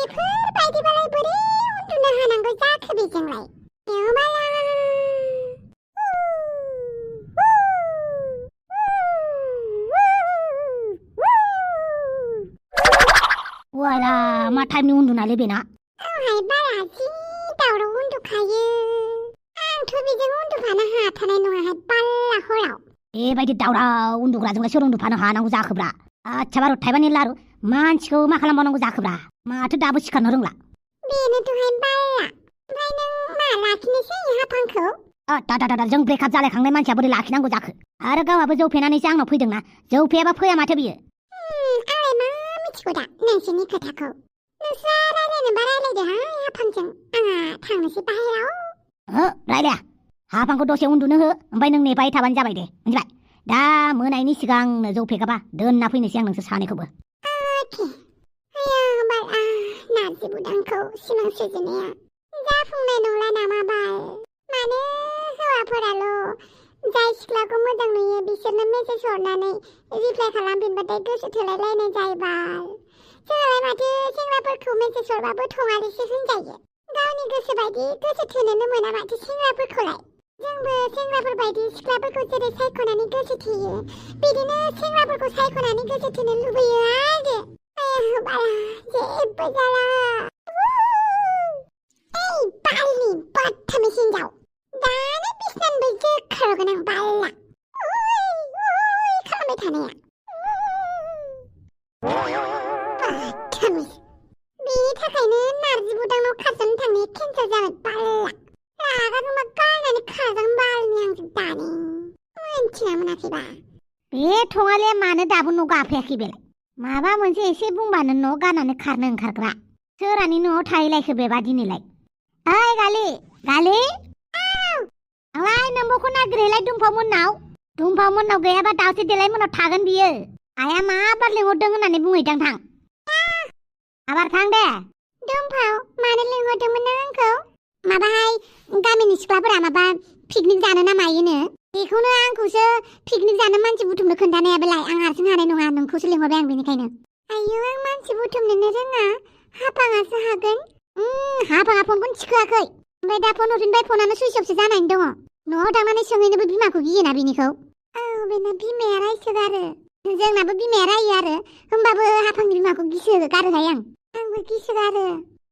बेफोरबायदिबालाय बोरै उन्दुनो हानांगौ जाखो बेजोंलाय वाला मा टाइमनि उन्दुनालै बेना औहाय बारा जि दावराव उन्दुखायो आंथ' बेजों उन्दुफानो हाथारनाय नङाहाय बाल्ला हराव बेबायदि दावराव उन्दुग्राजोंलाय सोर उन्दुफानो हानांगौ जाखोब्रा आच्छा बारु थाइबानि लारु मानसिखौ मा खालामबावनांगौ जाखोब्रा माथो दाबो सिखारनो रोंला बेनोथ'हाय बाल्ला ओमफ्राय नों मा लाखिनोसै हाफांखौ दा जों ब्रेकआप जालायखांनाय मानसिया बोरै लाखिनांगौ जाखो आरो गावहाबो जौ फेनानैसो आंनाव फैदोंना जौ फेयाबा फैया माथो बियो आंलाय मा मिथिगौ दा नोंसोरनि खोथाखौ नोंस्रा रायलायनोबा रायलायदोहाय हाफांजों आंहा थांनोसै बाहेराव रायलाया हाफांखौ दसे उन्दुनो हो ओमफ्राय नों नेबाय थाबानो जाबाय दे मिथिबाय दा मोनायनि सिगांनो जौ फेगाबा दोनना फैनोसै आं नोंसोर सानैखौबो अके आया बाल नारजि बुदांखौ सिमां सुजुनाया जाफुंनाय नंला नामा बाल मानो हौवाफोराल' जाय सिख्लाखौ मोजां नुयो बिसोरनो मेसेज हरनानै रिप्लाइ खालामफिनबाथाय गोसो थोलायलायनाय जायो बाल जोंहालाय माथो सेंग्राफोरखौ मेसेज हरबाबो थङालिसो होनजायो गावनि गोसो बायदि गोसो थोनोनो मोना माथो सेंग्राफोरखौलाय जोंबो सेंग्राफोर बायदि सिख्लाफोरखौ जेरै सायख'नानै गोसो थोयो बिदिनो सेंग्राफोरखौ सायख'नानै गोसो थोनो लुबैयो आरो आया बाला जेबो जाला ओइ बालनि बदथामिज हिनजाव दानो बिसनानिफ्राय जोखारगोन आं बाल्ला खालामबाय थानाया बदथामिज बेनि थाखायनो नारजि बुदांनाव खारस'नो थांनाया केन्सेल जाबाय बाल्ला रागा जोंबा गारनानै खारगोन बालनि आंजों दानो मोनथिना मोनाखैबा बे थङालिया मानो दाबो न' गाफायाखै बेलाय माबा मोनसे एसे बुंबानो न' गारनानै खारनो ओंखारग्रा सोरानि न'आव थाहैलायखो बेबादिनोलाय ओइ गालि आंलाय नोंबोखौ नागिरहैलाय दुमफावमोननाव गैयाबा दावसे देलाय मोनाव थागोन बियो आइया मा बार लिंहरदों होननानै बुंहैदां थां आबार थां दे दुमफाव मानो लिंहरदोंमोन नों आंखौ माबाहाय गामिनि सिख्लाफोरा माबा पिकनिक जानो ना मायोनो बेखौनो आंखौसो पिकनिक जानो मानसि बुथुमनो खोन्थानायाबोलाय आं हारसिं हानाय नङा नोंखौसो लिंहरबाय आं बेनिखायनो आयौ आं मानसि बुथुमनोनो रोङा हाफाङासो हागोन हाफाङा फनखौनो थिखोआखै ओमफ्राय दा फन हरफिनबाय फनानो सुइच अफसो जानानै दङ न'आव थांनानै सोंहैनोबो बिमाखौ गियोना बिनिखौ बेना बिमाया रायसोगारो जोंनाबो बिमाया रायो आरो होमबाबो हाफांनि बिमाखौ गिसोगारोहाय आंबो गिसोगारो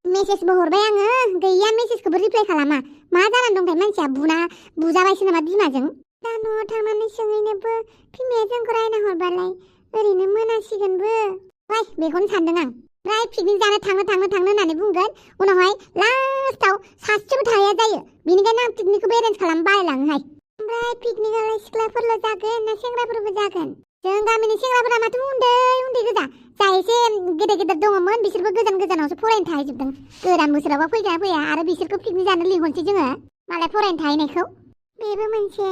मेसेजबो हरबाय आङो गैया मेसेजखौबो रिप्लाइ खालामा मा जानानै दंथाय मानसिया बुजाबायसो नामा बिमाजों दा न'आव थांनानै सोंहैनोबो बिमाया जोंखौ रायना हरबालाय ओरैनो मोनासिगोनबो वाय बेखौनो सानदों आं ओमफ्राय पिकनिक जानो थांनो होननानै बुंगोन उनावहाय लास्टाव सासेबो थाहैया जायो बेनिखायनो आं पिकनिकखौबो एरेन्ज खालामनो बालायलाङोहाय ओमफ्राय पिकनिकआलाय सिख्लाफोरल' जागोन ना सेंग्राफोरबो जागोन जों गामिनि सेंग्राफोरा माथो उन्दै गोजा जा एसे गेदेर दङमोन बिसोरबो गोजानावसो फरायनो थाहैजोबदों गोदान बोसोरावबा फैया आरो बिसोरखौ पिकनिक जानो लिंहरनोसै जोङो मालाय फरायनो थाहैनायखौ बेबो मोनसे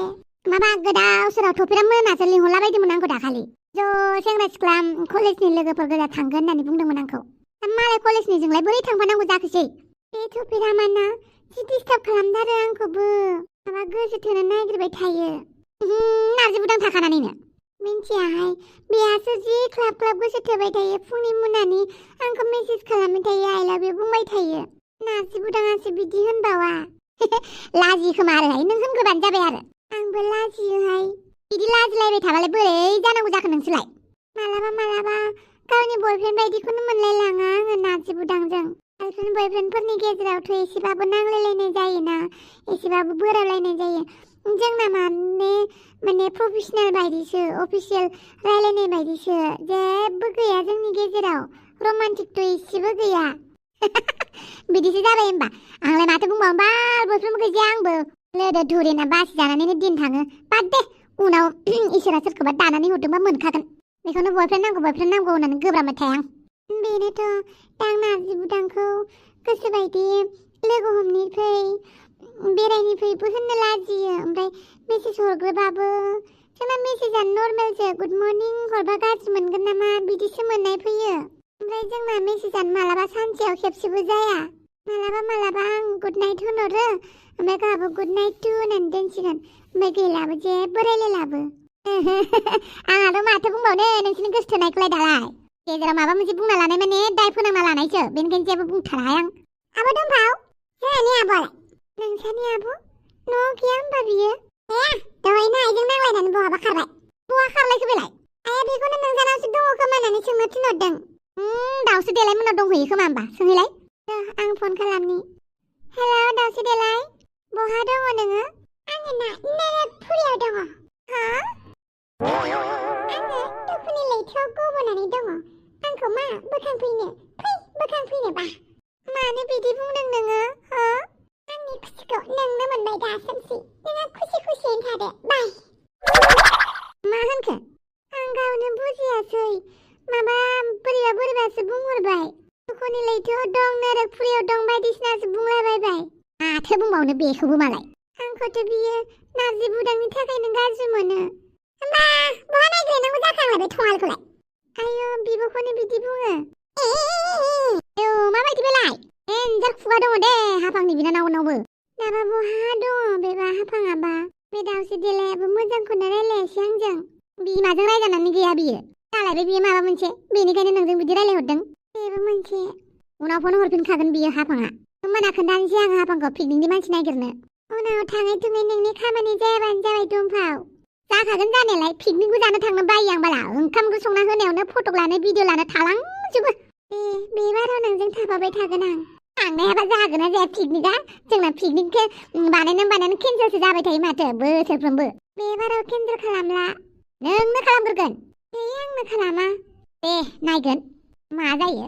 माबा गोदाव सोराव थफिरा मोनासो लिंहरलाबायदोंमोन आंखौ दाखालि ज' सेंग्रा सिख्ला कलेजनि लोगोफोर गोजा थांगोन होननानै बुंदोंमोन आंखौ मालाय कलेजनिजोंलाय बोरै थांफानांगौ जाखोसै बे थफिरा माना जि डिस्टार्ब खालामथारो आंखौबो माबा गोसो थोनो नागिरबाय थायो नारजि बुदां थाखानानैनो मिन्थियाहाय बेहासो जि ख्लाब गोसो थोबाय थायो फुंनि मोनानि आंखौ मेसेज खालामबाय थायो आइ लाभ इउ बुंबाय थायो नारजि बुदाङासो बिदि होनबावा लाजि खोमा आरोहाय नों होनग्रोबानो जाबाय आरो आंबो लाजियोहाय बिदि लाजिलायबाय थाबालाय बोरै जानांगौ जाखो नोंसोरलाय मालाबा गावनि बयफ्रेन्ड बायदिखौनो मोनलायलाङा आङो नारजि बुदांजों गार्लफ्रेन्ड बयफ्रेन्डफोरनि गेजेरावथ' एसेबाबो नांलायलायनाय जायोना एसेबाबो बोराबलायनाय जायो जोंना माने प्रफेसनेल बायदिसो अफिसियेल रायलायनाय बायदिसो जेबो गैया जोंनि गेजेराव रमान्टिकथ' एसेबो गैया बिदिसो जाबाय होमबा आंलाय माथो बुंबावनो बाल बयफ्रेन्डबो गैजाया आंबो लोदो धुरिना बासि जानानैनो दिन थाङो बाद दे उनाव इसोरा सोरखौबा दानानै हरदोंबा मोनखागोन बेखौनो बयफ्रेन्ड नांगौ होननानै गोब्राबबाय थाया आं बेनोथ' दा नारजि बुदांखौ गोसोबायदि लोगो हमनि फै बेरायनि फैबो होननो लाजियो ओमफ्राय मेसेज हरग्रोबाबो जोंना मेसेजआनो नर्मेलसो गुड मर्निं हरबा गाज्रि मोनगोन नामा बिदिसो मोननाय फैयो ओमफ्राय जोंना मेसेजआनो मालाबा सानसेयाव खेबसेबो जाया मालाबा आं गुड नाइट होनहरो ओमफ्राय गाहाबो गुड नाइट टु होननानै दोनसिगोन ओमफ्राय गैलाबो जेबो रायलायलाबो आंहाथ' माथो बुंबावनो नोंसोरनि गोसो थोनायखौलाय दालाय गेजेराव माबा मोनसे बुंना लानाय माने दाय फोनांना लानायसो बेनिखायनो जेबो बुंथारा आं आब' दंफाव जोंहानि आब'आलाय नोंसानि आब' न'आव गैया होमबा बियो दहायनो आइजों नांलायनानै बहाबा खारबाय बहा खारलायखो बेलाय आइया बेखौनो नोंसानावसो दङ खोमा होननानै सोंनो थिनहरदों दाउसो देलाय मोननाव दंहैयो खोमा होमबा सोंहैलाय आं फन खालामनि हेल' दाउसो देलाय बहा दङ नोङो आङो ना फुरियाव दङ हा आङो दुखुनि लैथोआव गब'नानै दङ आंखौ मा बोखांफैनो बोखांफैनोबा मानो बिदि बुंदों नोङो हो आंनि खुसिखौ नोंनो मोनबाय दा सोमसि नोङो खुसियैनो थादो बाय मा होनखो आं गावनो बुजियासै माबा बोरैबासो बुंहरबाय दुखुनि लैथोआव दं नोरकफुरियाव दं बायदिसिनासो बुंलायबायबाय माथो बुंबावनो बेखौबो मालाय आंखौथ' बियो नारजि बुदांनि थाखायनो गाज्रि मोनो होमबा बहा नायग्रोनांगौ जाखांलायबाय थङालखौलाय आयौ बिब'खौनो बिदि बुङो माबायदि बेलाय देन्जार खुगा दङ दे हाफांनि बिनानावनावबो दाबा बहा दङ बेबा हाफाङाबा बे दाउसो देलायाबो मोजांखौनो रायलायासै आंजों बिमाजों रायजानानै गैया बियो जालायबाय बियो माबा मोनसे बेनिखायनो नोंजों बिदि रायलायहरदों बेबो मोनसे उनाव फन हरफिनखागोन बियो हाफाङा होमबाना खोन्थानोसै आङो हाफांखौ पिकनिकनि मानसि नागिरनो उनाव थाङै थुङै नोंनि खामानि जायाबानो जाबाय दंफाव जाखागोन जानायालाय पिकनिकबो जानो थांनो बायो आं बाला ओंखाम ओंख्रि संना होनायावनो फटक लानो भिडिअ लानो थालांजोबो बे बाराव नोंजों थाफाबाय थागोन आं थांनायाबा जागोन ना जाया पिकनिकआ जोंना पिकनिक बानायनो केन्सेलसो जाबाय थायो माथो बोसोरफ्रोमबो बे बाराव केन्सेल खालामला नोंनो खालामग्रोगोन आंनो खालामा दे नायगोन मा जायो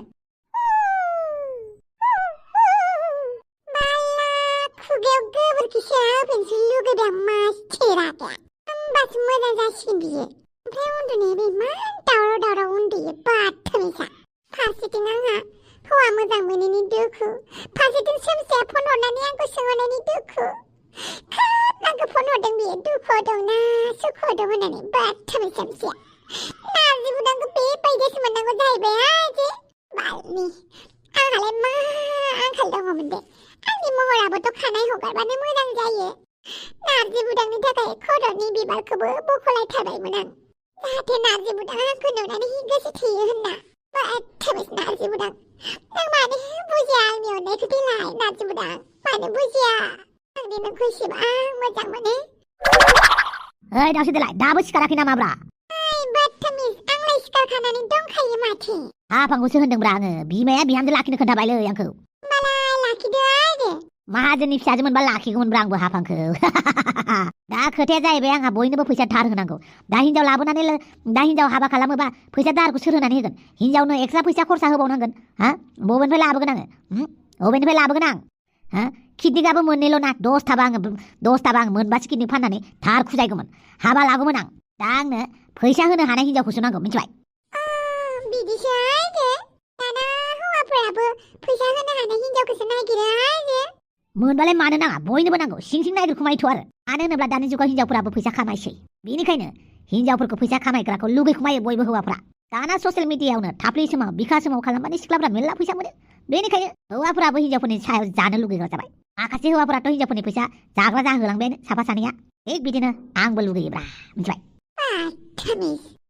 खुगायाव गोबोरखिसो होफिनसो लुगैदों मासथिराया होमबासो मोजां जासिगोन बियो ओमफ्राय उन्दुनायाबो इमान दावराव उन्दुयो बाथोमिसा फारसेथिं आंहा हौवा मोजां मोनैनि दुखु फारसेथिं सोमसेया फन हरनानै आंखौ सोंहरनायनि दुखु खोब आंखौ फन हरदों बियो दुखुआव दंना सुखुआव दं होननानै बाथोमि सोमसेया नारजि बुदांखौ बेबायदिसो मोननांगौ जाहैबाय आजे बालनि आंहालाय मा आंखाल दङमोन दे आंनि महराबोथ' खानाय हगारबानो मोजां जायो नारजि बुदांनि थाखाय खर'नि बिबारखौबो बख'लायथारबायमोन आं जाहाथे नारजि बुदाङा आंखौ नुनानै गोसो थोयो होनना बाथोमिस नारजि बुदां नों मानो बुजिया आंनि अननायखौ देलाय नारजि बुदां मानो बुजिया आं दि नोंखौ इसेबां मोजां मोनो ओइ दाउसो देलाय दाबो सिखाराखै नामाब्रा बाथोमिस आंलाय सिखारखानानै दंखायो माथो हाफांखौसो होनदोंब्रा आङो बिमाया बिहामजो लाखिनो खोन्थाबायलै आंखौ होमबालाय लाखिदो आरो माहाजोननि फिसाजो मोनबा लाखिगौमोनब्रा आंबो हाफांखौ दा खोथाया जाहैबाय आंहा बयनोबो फैसा दाहार होनांगौ दा हिनजाव लाबोनानै दा हिनजाव हाबा खालामोबा फैसा दाहारखौ सोर होनानै होगोन हिनजावनो एक्सट्रा फैसा खरसा होबावनांगोन हा बबेनिफ्राय लाबोगोन आङो बबेनिफ्राय लाबोगोन आं हा किडनिकआबो मोननैल' ना 10थाबा आं मोनबासो किडनिक फाननानै दाहार खुजायगौमोन हाबा लागौमोन आं दा आंनो फैसा होनो हानाय हिनजावखौसो नांगौ मिथिबाय बिदिसो आरो दाना हौवाफोराबो फैसा होनो हानाय हिनजावखौसो नागिरो आरो मोनबालाय मानो नाङा बयनोबो नांगौ सिं नागिरखुमायोथ' आरो मानो होनोब्ला दानि जुगाव हिनजावफोराबो फैसा खामायसै बेनिखायनो हिनजावफोरखौ फैसा खामायग्राखौ लुगैखुमायो बयबो हौवाफ्रा दाना ससियेल मिडियायावनो थाफ्लि समाव बिखा समाव खालामबानो सिख्लाफ्रा मेरला फैसा मोनो बेनिखायनो हौवाफोराबो हिनजावफोरनि सायाव जानो लुगैग्रा जाबाय माखासे हौवाफोराथ' हिनजावफोरनि फैसा जाग्रा जाहोलांबाय साफा सानैया थिग बिदिनो आंबो लुगैयोब्रा मिथिबाय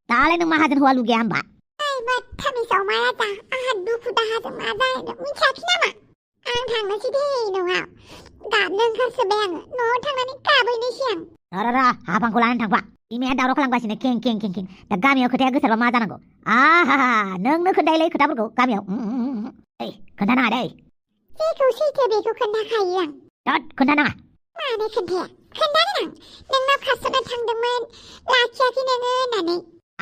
दालाय नों माहाजोन हौवा लुगैया होमबा बाथोमिसाव माया जा आंहा दुखु दाहाजों मा जाहैदों मिथियाखै नामा आं थांनोसै दे न'आव गाबनो ओंखारसोबाय आङो न'आव थांनानै गाबहैनोसै आं र हाफांखौ लानानै थांफा बिमाया दावराव खालामगासिनो कें दा गामियाव खोथाया गोसारबा मा जानांगौ आहा नोंनो खोन्थायोलै खोथाफोरखौ गामियाव ओइ खोन्थानाङा दै जेखौ सैथो बेखौ खोन्थाखायो आं खोन्थानाङा मानो खोन्थाया खोन्थागोन आं नोंनाव खारस'नो थांदोंमोन लाखियाखै नोङो होननानै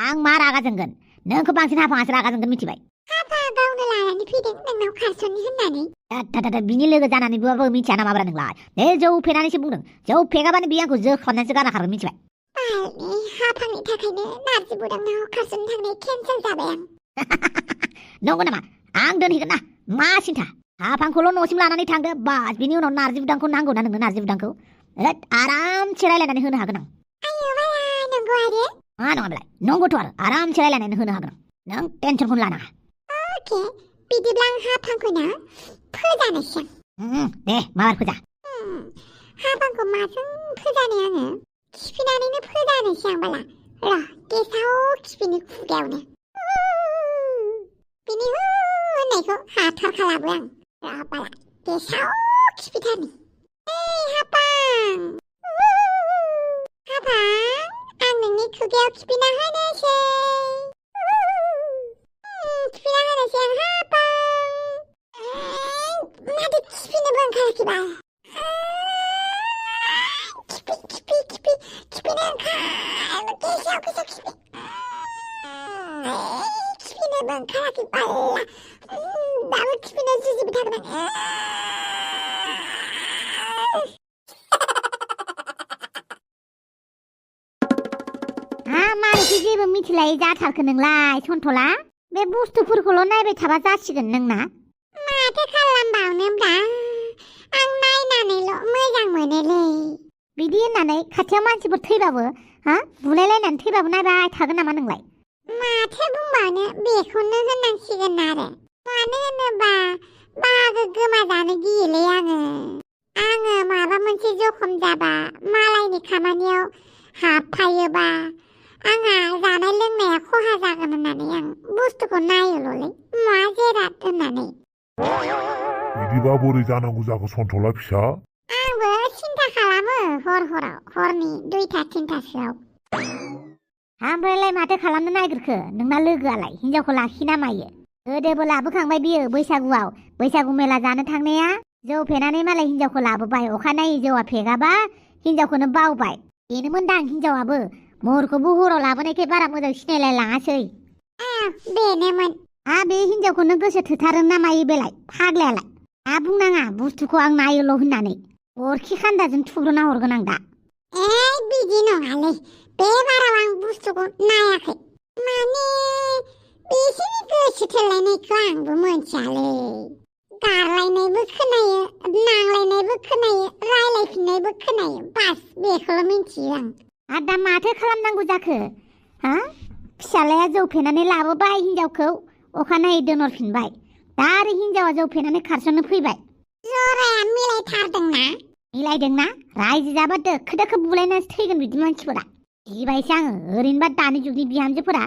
आं मा रागा जोंगोन नोंखौ बांसिन हाफाङासो रागा जोंगोन मिथिबाय हाफा गावनो लानानै फैदों नोंनाव खारस'नि होननानै बिनि लोगो जानानैबाबो मिथिया नामाब्रा नोंलाय बे जौ फेनानैसो बुंदों जौ फेगाबानो बियो आंखौ जो खालामनानैसो गाना खारगोन मिथिबाय हाफांनि थाखायनो नारजि बुदांनाव खारस'नो थांनाय केन्सेल जाबाय आं नंगौ नामा आं दोनहैगोन ना मा सिन्था हाफांखौल' न'सिम लानानै थांदो बास बिनि उनाव नारजि बुदांखौ नांगौ ना नोंनो नारजि बुदांखौ आरामसे रायलायनानै होनो हागोन आं आयौ बाया नंगौ आरो मा नङाब्लाय नंगौथ' आरो आरामसे रायलायनानै होनो हागोन नों टेनसनखौनो लानाङा अके बिदिब्ला आं हाफांखौनो फोजानोसै दे माबार फोजा हाफांखौ माजों फोजानो आङो खिफिनानैनो फोजानोसै आं बाला र' गेसाव खिफिनि खुगायावनो बिनि होननायखौ हाथारखालाबो आं राबाला गेसाव खिफिथारनि हाफां आं नोंनि खुगायाव खिफिना होनोसै खिफिना होनोसै आं हाफां माथो खिफिनोबो ओंखाराखैबा खिफिनो ओंखारो गेसाव खिफि खिफिनोबो ओंखाराखै बाल्ला दाबो खिफिनो जुजिबाय थागोन आं मारैथो जेबो मिथिलायै जाथारखो नोंलाय सन्थला बे बुस्थुफोरखौल' नायबाय थाबा जासिगोन नोंना माथो खालामबावनोब्रा आं नायनानैल' मोजां मोनोलै बिदि होननानै खाथियाव मानसिफोर थैबाबो बुलायलायनानै थैबाबो नायबाय थागोन नामा नोंलाय माथो बुंबावनो बेखौनो होननांसिगोन आरो मानो होनोबा बाहागो गोमाजानो गियोलै आङो माबा मोनसे जखम जाबा मालायनि खामानियाव हाबफायोबा आंहा जानाय लोंनाया खहा जागोन होननानै आं बुस्थुखौ नायोल'लै मा जिराद होननानै बिदिबा बोरै जानांगौ जाखो सन्थला फिसा आंबो सिन्था खालामो हरनि 2टा 3टासोआव ओमफ्रायलाय माथो खालामनो नागिरखो नोंना लोगोआलाय हिनजावखौ लाखिना मायो गोदोबो लाबोखांबाय बियो बैसागुआव बैसागु मेला जानो थांनाया जौ फेनानै मालाय हिनजावखौ लाबोबाय अखानायै जौआ फेगाबा हिनजावखौनो बावबाय बेनोमोनदां हिनजावाबो महरखौबो हराव लाबोनायखाय बारा मोजां सिनायलाय लाङासै बेनोमोन बे हिनजावखौनो गोसो थोथारो ना मायो बेलाय फाग्लायालाय बुंनाङा बुस्थुखौ आं नायोल' होननानै अरखि खान्दाजों थुब्रना हरगोन आं दा बिदि नङालै बे बाराव आं बुस्थुखौ नायाखै माने बिसोरनि गोसो थोलायनायखौ आंबो मोनथियालै गारलायनायबो खोनायो नांलायनायबो खोनायो रायलायफिननायबो खोनायो बास बेखौल' मिन्थियो आं दा माथो खालामनांगौ जाखो फिसालाया जौ फेनानै लाबोबाय हिनजावखौ अखानायै दोनहरफिनबाय दा आरो हिनजावा जौ फेनानै खारसननो फैबाय जराया मिलायदोंना रायजो जाबा दोखो दोखो बुलायनासो थैगोन बिदि मानसिफोरा गिबायसो आङो ओरैनोबा दानि जुगनि बिहामजोफोरा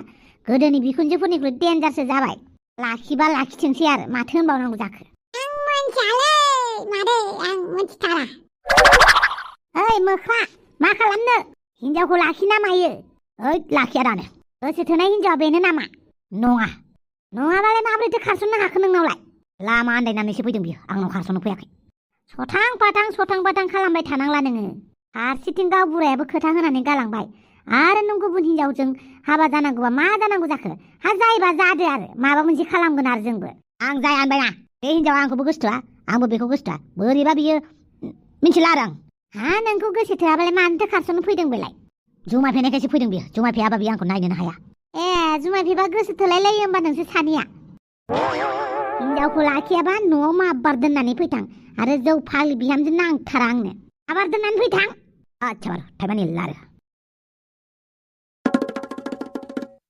गोदोनि बिखुनजोफोरनिख्रुइ डेन्जारसो जाबाय लाखिबा लाखिथोंसै आरो माथो होनबावनांगौ जाखो आं मोनथियालै मादै आं मोनथिथारा ओइ मोख्रा मा खालामनो हिनजावखौ लाखिना मायो लाखिया दानो गोसो थोनाय हिनजावा बेनो नामा नङाबालाय माबोरैथो खारसननो हाखो नोंनावलाय लामा आन्दायनानैसो फैदों बियो आंनाव खारसननो फैयाखै सथां पाथां खालामबाय थानांला नोङो फारसेथिं गावबुरायाबो खोथा होनानै गालांबाय आरो नों गुबुन हिनजावजों हाबा जानांगौबा मा जानांगौ जाखो जायोबा जादो आरो माबा मोनसे खालामगोन आरो जोंबो आं जाया होनबायना बे हिनजावा आंखौबो गोसोथोआ आंबो बेखौ गोसोथोआ बोरैबा बियो मिथिला आरो आं नोंखौ गोसो थोआबालाय मानोथो खारसननो फैदों बेलाय जुमाय फेनायखायसो फैदों बियो जुमाय फेयाबा बियो आंखौ नायनोनो हाया जुमाय फेबा गोसो थोलायलायो होमबा नोंसोर सानैया हिनजावखौ लाखियाबा न'आव माबार दोननानै फैथां आरो जौ फाग्लि बिहामजो नांथारा आंनो आबार दोननानै फैथां आच्छा बार थाइबानि लारो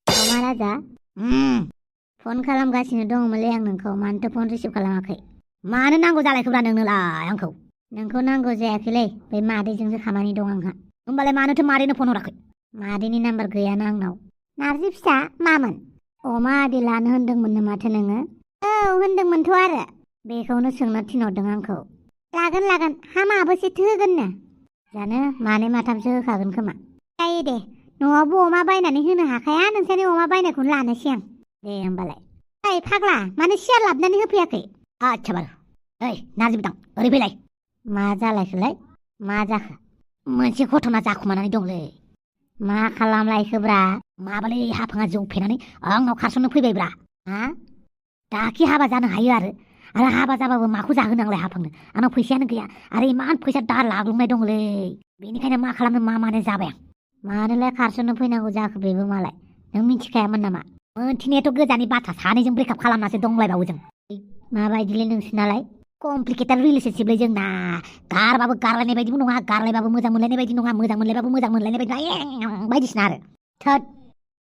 अमा राजा फन खालामगासिनो दङमोनलै आं नोंखौ मानोथो फन रिसिभ खालामाखै मानो नांगौ जालायखोब्रा नोंनोलाय आंखौ नोंखौ नांगौ जायाखैलै बै मादैजोंसो खामानि दं आंहा होमबालाय मानोथो मादैनो फन हराखै मादैनि नाम्बार गैयाना आंनाव नारजि फिसा मामोन अमा आदि लानो होनदोंमोननो माथो नोङो होनदोंमोनथ' आरो बेखौनो सोंना थिनहरदों आंखौ लागोन हामाबोसेथो होगोननो जानो मानै माथामसो होखागोन खोमा जायो दे न'आवबो अमा बायनानै होनो हाखाया नोंसोरनि अमा बायनायखौनो लानोसै आं दे होमबालाय फाग्ला मानो सियार लाबोनानै होफैयाखै आच्छा बार नारजि बिदां ओरै फैलाय मा जालायखोलाय मा जाखो मोनसे घटना जाखुमानानै दंलै मा खालामलायखोब्रा माबालै हाफाङा जौ फेनानै आंनाव खारसननो फैबायब्रा दाखि हाबा जानो हायो आरो हाबा जाबाबो माखौ जाहोनांलाय हाफांनो आंनाव फैसायानो गैया आरो इमान फैसा दाहार लाग्लुंनाय दंलै बेनिखायनो मा खालामनो मा मानो जाबाय आं मानोलाय खारसननो फैनांगौ जाखो बेबो मालाय नों मिथिखायामोन नामा मोनथिनायाथ' गोजाननि बाथ्रा सानैजों ब्रेकआप खालामनासो दंलायबावो जों माबायदिलै नोंसोरनालाय कमप्लिकेटेड रिलेशनशिपलै जोंना गारबाबो गारलायनाय बायदिबो नङा गारलायबाबो मोजां मोनलायनाय बायदि नङा मोजां मोनलायबाबो मोजां मोनलायनाय बायदि बायदिसिना आरो थोद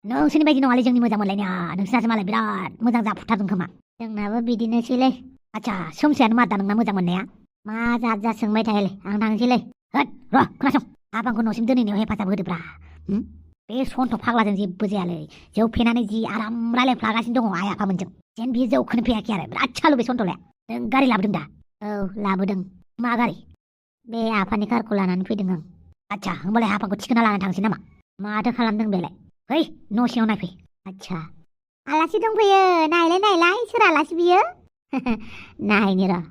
नोंसोरनि बायदि नङालै जोंनि मोजां मोनलायनाया नोंसोरनासो मालाय बिराद मोजां जाफुथारदों खोमा जोंनाबो बिदिनोसैलै आच्छा सोमसेयानो मादा नोंना मोजां मोननाया मा जात सोंबाय थायोलै आं थांसैलै र' खोनासं हाफांखौ न'सिम दोनहैनायाव हेफाजाब होदोब्रा बे सन्थ' फाग्लाजों जेबो जायालै जौ फेनानै जि आराम रायलायफ्लागासिनो दङ आइ आफामोनजों जेन बियो जौखोनो फैयाखै आरो बिराद सालु बे सन्थलाया नों गारि लाबोदों दा औ लाबोदों मा गारि बे आफानि कारखौ लानानै फैदों आं आच्छा होमबालाय हाफांखौ थिखोना लाना थांसै नामा माथो खालामदों बेलाय फै न' सिङाव नायफै आच्छा आलासि दंफैयो नायलाय सोर आलासि बियो नायनि र'